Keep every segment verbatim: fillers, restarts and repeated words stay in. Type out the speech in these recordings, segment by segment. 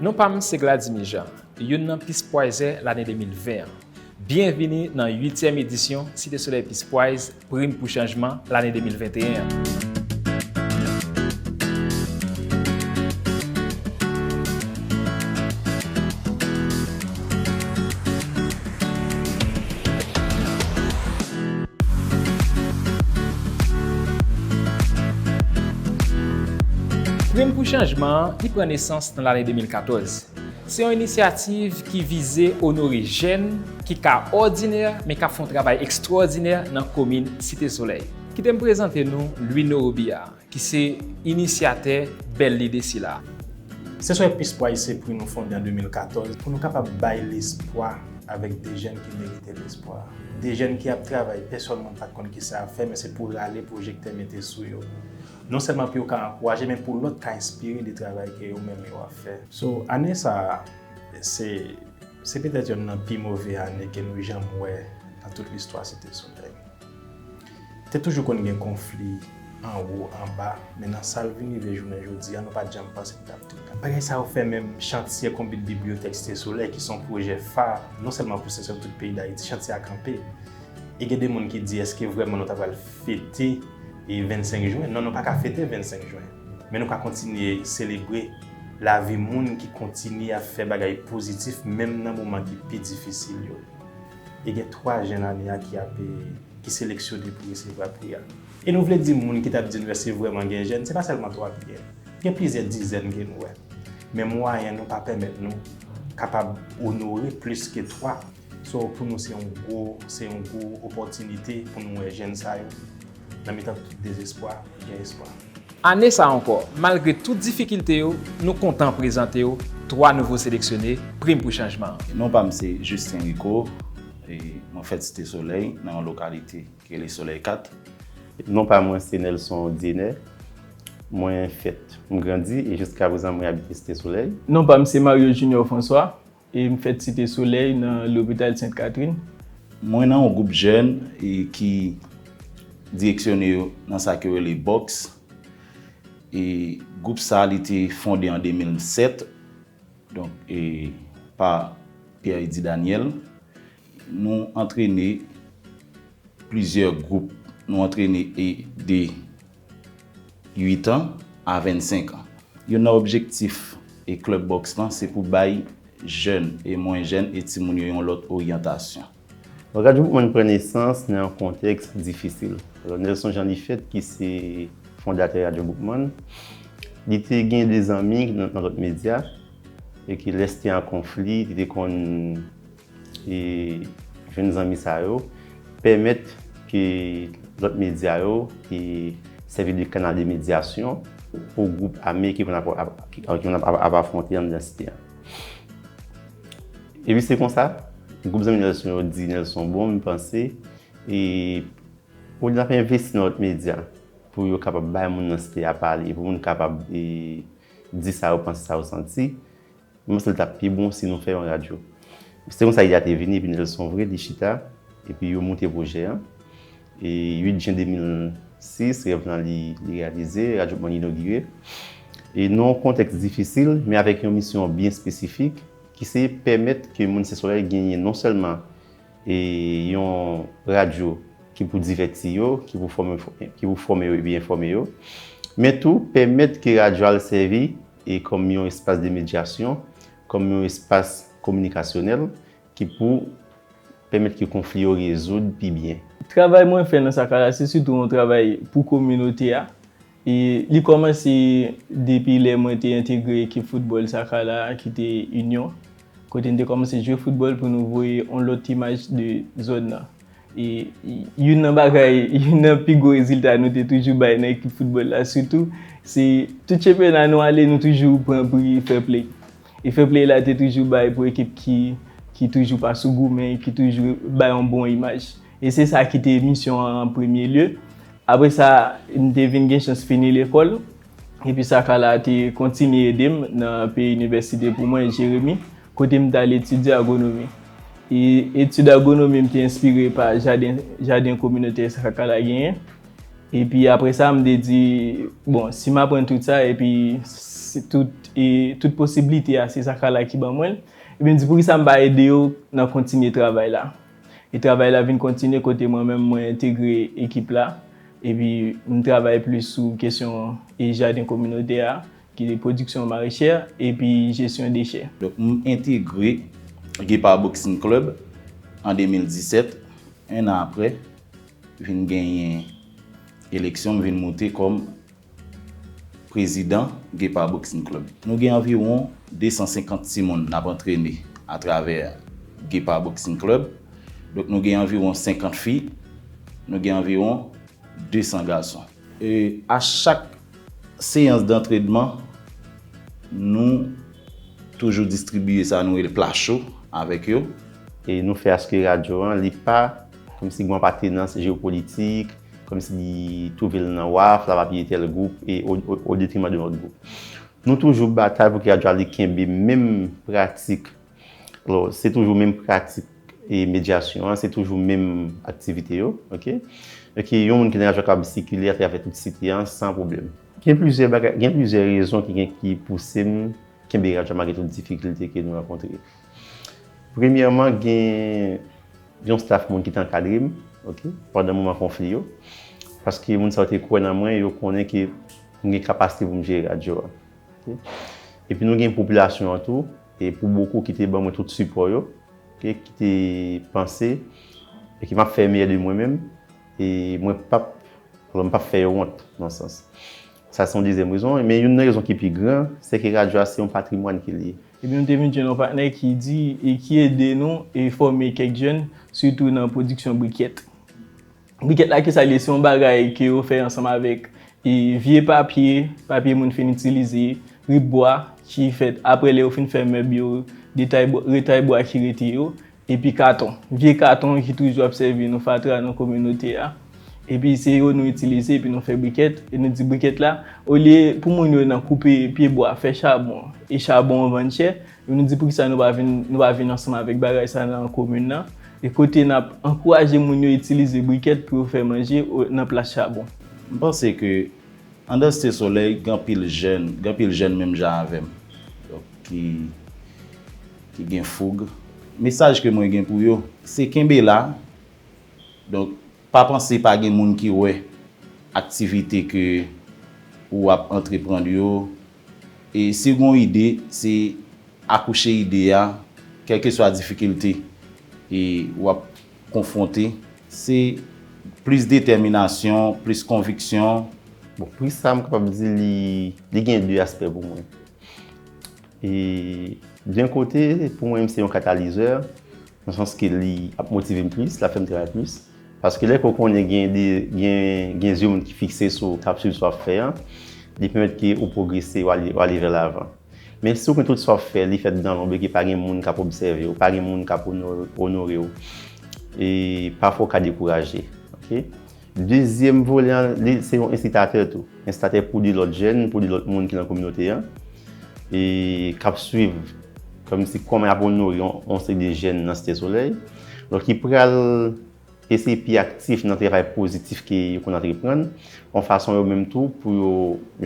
Non pa m se Gladimy Jean, youn nan Peace Prizè lane de mil ven an. Byenvini nan uityèm edisyon Cité Soleil Peace Prize Prim pou Chanjman lane de mil venteyen an. Prim pou Chanjman an, li pran nesans nan lane de mil katòz. Se yon inisyativ ki vize onore jèn ki ka òdinè, men k ap fè yon travay ekstwòdinè nan komin Site Solèy. Kite m prezante nou Louis Noro Billard, ki se inisyatè bèl lide sila. Site Solèy Peace Prize se pri nou fonde an de mil katòz pou nou kapab bay lespwa avèk de jèn ki merite lespwa. De jèn ki ap travay, pèsòn moun pa t konn kisa y ap fè, men se pou rale pwojektè mete sou yo. Non sèlman pou yo ka ankouraje, men pou lòt ka enspire de travay ke yo menm yo ap fè. So, ane sa a, se, se petèt yonn nan pi move ane ke nou janm wè nan tout listwa Site Solèy. Te toujou konn gen konfli anwo, anba, men nan sa l vin rive jounen jodi a, nou pa t janm panse li t ap tounen. Bagay sa yo fè menm chantye konbit bibliyotèk Site Solèy, ki se yon pwojè fa, non sèlman pou Sesel, tout peyi Dayiti, chantye a kanpe. E gen de moun ki di, èske vrèman nou ta pral fete e vennsenk jen? Non, nou pa ka fete vennsenk jen. Men nou ka kontinye selebre lavi moun ki kontinye ap fè bagay pozitif, menm nan moman ki pi difisil yo. E gen twa jèn ane a ki ap, e, ki seleksyone pou resevwa pri a. E nou vle di moun ki t ap di nou èske vrèman gen jèn, se pa sèlman twa ki gen. Gen plizyè dizèn ke nou wè. Men mwayen nou pa pèmèt nou kapab onore plis ke twa. So, pou nou, se yon gwo, se yon gwo opòtinite pou nou wè jèn sa yo. Nan mitan tout dezespwa, gen espwa. Ane sa a ankò, malgre tout difikilte yo, nou kontan prezante w twa nouvo seleksyone Prim pou Chanjman an. Non pa m se Justin Rico, e mwen fèt Site Solèy, nan yon lokalite ki rele Solèy kat. Non pa mwen se Nelson Dienet. Mwen fèt, m grandi e jiskaprezan mwen abite Site Solèy. Non pa m se Mario Junior François, e m fèt Site Solèy nan lopital Sent Katrin. Mwen nan yon gwoup jèn e ki direksyone yo nan sa ke yo rele bòks. E gwoup sa a, li te fonde an de mil sèt. Donk, e pa Pierre Eddy Daniel. Nou antrene plizyè gwoup. Nou antrene e de uit an a vennsenk an. Youn nan objektif e klèb bòks lan, se pou bay jèn e mwen jèn e timoun yo yon lòt oryantasyon. Bon, Radyo Boukman pran nesans nan yon kontèks difisil. Alò, Nelson Jean Lifèt, ki se fondatè Radyo Boukman, li te gen de zanmi nan, nan lòt medya, e ke lè s te an konfli, li te konn, e, jwenn zanmi sa yo, pèmèt ke lòt medya yo, e, sèvi de kanal de medyasyon pou gwoup ame ki konn ap, ap, ki, ki konn ap, ap, ap afwonte anndan site a. Epi se konsa, gwoup zanmi Nelson yo di Nelson, bon, m panse, e, olye n ap envesti nan lòt medya pou yo kapab bay moun nan site a pale, pou moun kapab, e, di sa yo panse, sa yo santi, m panse l t ap pi bon si nou fè yon radyo. Se konsa ide a te vini, epi Nelson vre, li chita, epi yo moute pwojè a. E uit jen de mil sis, rèv lan li, li reyalize, Radyo Boukman inogire. E nan yon kontèks difisil, men avèk yon misyon byen espesifik, ki se pèmèt ke moun Site Solèy genyen non sèlman, e, yon radyo ki pou divèti yo, ki pou fòme, ki pou fòme yo epi enfòme yo, men tou pèmèt ke radyo a sèvi e kòm yon espas de medyasyon, kòm yon espas kominikasyonèl ki pou pèmèt ke konfli yo rezoud pi byen. Travay mwen fè nan sa ka la, se sitou yon travay pou kominote a. E li kòmanse depi lè mwen te entegre ekip foutbòl sa ka la, ki te Inyon, kote n te kòmanse jwe foutbòl pou nou voye yon lòt imaj de zòn nan. E youn nan bagay, youn nan pi gwo rezilta nou te toujou bay nan ekip foutbòl la, sitou, se tout chanpyona nou ale, nou toujou pran pri fair play. E fair play la te toujou bay pou ekip ki, ki toujou pa sou goumen, ki toujou bay yon bon imaj. E se sa ki te misyon an an premye lye. Apre sa, m te vin gen chans fini lekòl. Epi sa ka la te kontinye ede m nan peyi inivèsite pou mwen, Jeremi, kote m t al etidye agwonomi. E etid agwonomi m te enspire pa jaden, jaden kominotè sa ka la genyen. Epi apre sa, m te di, bon, si m aprann tout sa, epi s-, Se tout, e, tout posiblite a, se Sakala ki ban mwen l. Epi m di, poukisa m pa ede yo nan kontinye travay la? E travay la vin kontinye kote mwen menm, mwen entegre ekip la. Epi m travay plis sou kesyon, e, jaden kominotè a, ki pwodiksyon marechè, epi jesyon dechè. Donk, m entegre Guépard Boxing Club an de mil disèt. En an apre, vin genyen eleksyon, m vin moute kòm prezidan Guépard Boxing Club. Nou gen anviwon de san senkant timoun n ap antrene atravè Guépard Boxing Club. Donk, nou gen anviwon senkant fi, nou gen anviwon de san gason. E a chak seyans dantrenman, nou toujou distribiye sa nou rele pla cho avèk yo. E nou fè aske radyo an, li pa kòmsi gen yon apartenans jewopolitik, kòmsi li twouve l nan waf, l ap apiye tèl gwoup e o, o, o detriman de lòt gwoup. Nou toujou batay pou ke radyo a li kenbe menm pratik. Alò, se toujou menm pratik e medyasyon an, se toujou menm aktivite yo, oke? Oke, yon moun ki nan radyo a kab sikile atravè tout site an san pwoblèm. Gen plizyè bagay, gen plizyè rezon ki gen, ki pouse m kenbe radyo a malgre tout difikilte ke nou rankontre. Premyèman, gen yon staf moun ki te ankadre m, oke, pandan moman konfli yo. Paske moun sa yo te kwè nan mwen, yo konnen ke m gen kapasite pou m jere radyo a. Oke? Epi nou gen popilasyon an tou, e pou bokou ki te ban mwen tout sipò yo, oke, ki te panse e ke m ap fè meyè de mwen menm, e mwen p ap, m p ap fè yo wont, nan sans. Sa se yon dezyèm rezon, men youn nan rezon ki pi gran, se ke radyo a se yon patrimwàn ke l ye. Epi nou te vin jwenn yon patnè ki di, e ki ede nou e fòme kèk jèn, sitou nan pwodiksyon brikèt. Brikèt la, kisa l ye? Se yon bagay ke yo fè ansanm avèk, e, vye papye, papye moun fin itilize, ribwa ki fèt apre lè yo fin fè mèb yo, detay bwa, retay bwa ki rete yo, epi katon. Vye katon ki toujou ap sèvi nou fatra nan kominote a. Epi se yo nou itilize, epi nou fè brikèt, e nou di brikèt la, olye pou moun yo nan koupe pye bwa, fè chabon, e chabon an vann chè, epi nou di poukisa nou pa vin, nou pa vin ansanm avèk bagay sa nan komin nan, e kote n ap ankouraje moun yo itilize brikèt pou yo fè manje o, nan plas chabon. M panse ke anndan Site Solèy, gen anpil jèn, gen anpil jèn menm jan avè m. Donk, ki, ki gen foug. Mesaj ke mwen gen pou yo, se kenbe la. Donk, pa panse pa gen moun ki wè aktivite ke ou ap antreprann yo. E si w gen yon ide, se akouche ide a, kèlkeswa difikilte e w ap konfwonte. Se plis detèminasyon, plis konviksyon. Bon, pri sa, m kapab di li, li gen de aspè pou mwen. E, de yon kote, pou mwen, se yon katalizè, nan sans ke li ap motive m plis, l ap fè m travay plis. Paske lè ke w konnen gen de, gen, gen zye moun ki fikse sou w, k ap swiv sa w ap fè an, li pèmèt ke ou pwogrese, ou ale, ou ale vè lavan. Men si w gen tout sa w ap fè, li fèt dan lonb e ke pa gen moun k ap obsève w, pa gen moun k ap ono-, onore w, e pafwa w ka dekouraje. Oke? Dezyèm volè an, li se yon ensitatè tou. Ensitatè pou de lòt jèn, pou de lòt moun ki nan kominote an, e k ap swiv kòmsi kòman y ap onore yon, yon seri de jèn nan Site Solèy. Donk, ki pral eseye pi aktif nan travay pozitif ke yo konn antreprann, yon fason yo menm tou pou yo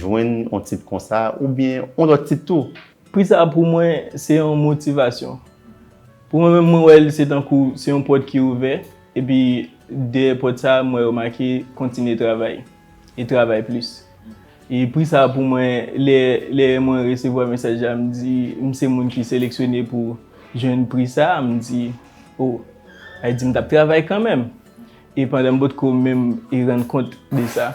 jwenn yon tit konsa, oubyen yon lòt tit tou. Pri sa pou mwen, se yon motivasyon. Pou mwen menm, mwen wè l se tankou se yon pòt ki ouvè, epi dèyè pòt sa, mwen remake kontinye travay, e travay plis. E pri sa pou mwen, lè, lè mwen resevwa mesaj la, m di, m se moun ki seleksyone pou jwenn pri sa, m di, o, sa vle di m t ap travay kanmenm. E pandan m potko menm e rann kont de sa.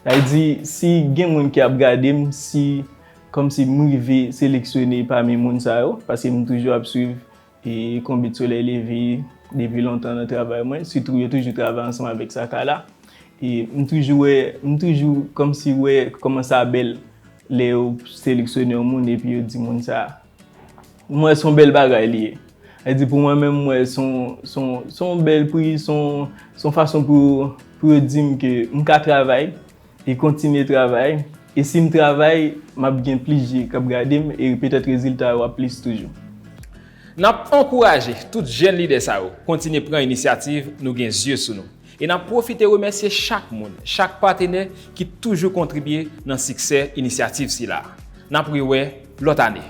Sa vle di, si gen moun ki ap gade m, si kòmsi m rive seleksyone pami moun sa yo, paske m toujou ap swiv e Konbit Solèy Leve depi lontan nan travay mwen, sitou yo toujou travay ansanm avèk Sakala. E m toujou wè, m toujou kòmsi wè kòman sa bèl lè yo seleksyone yon moun epi yo di moun sa. Mwen, se yon bèl bagay li ye. Sa vle di pou mwen menm, mwen, se yon, se yon, se yon bèl pri, se yon, se yon fason pou, pou yo di m ke m ka travay, e kontinye travay. E si m travay, m ap gen plis je k ap gade m e petèt rezilta yo ap plis toujou. N ap ankouraje tout jèn lidè sa yo kontinye pran inisyativ, nou gen zye sou nou. E n ap pwofite remèsye chak moun, chak patenè ki toujou kontribye nan siksè inisyativ sila a. N ap rewè lòt ane.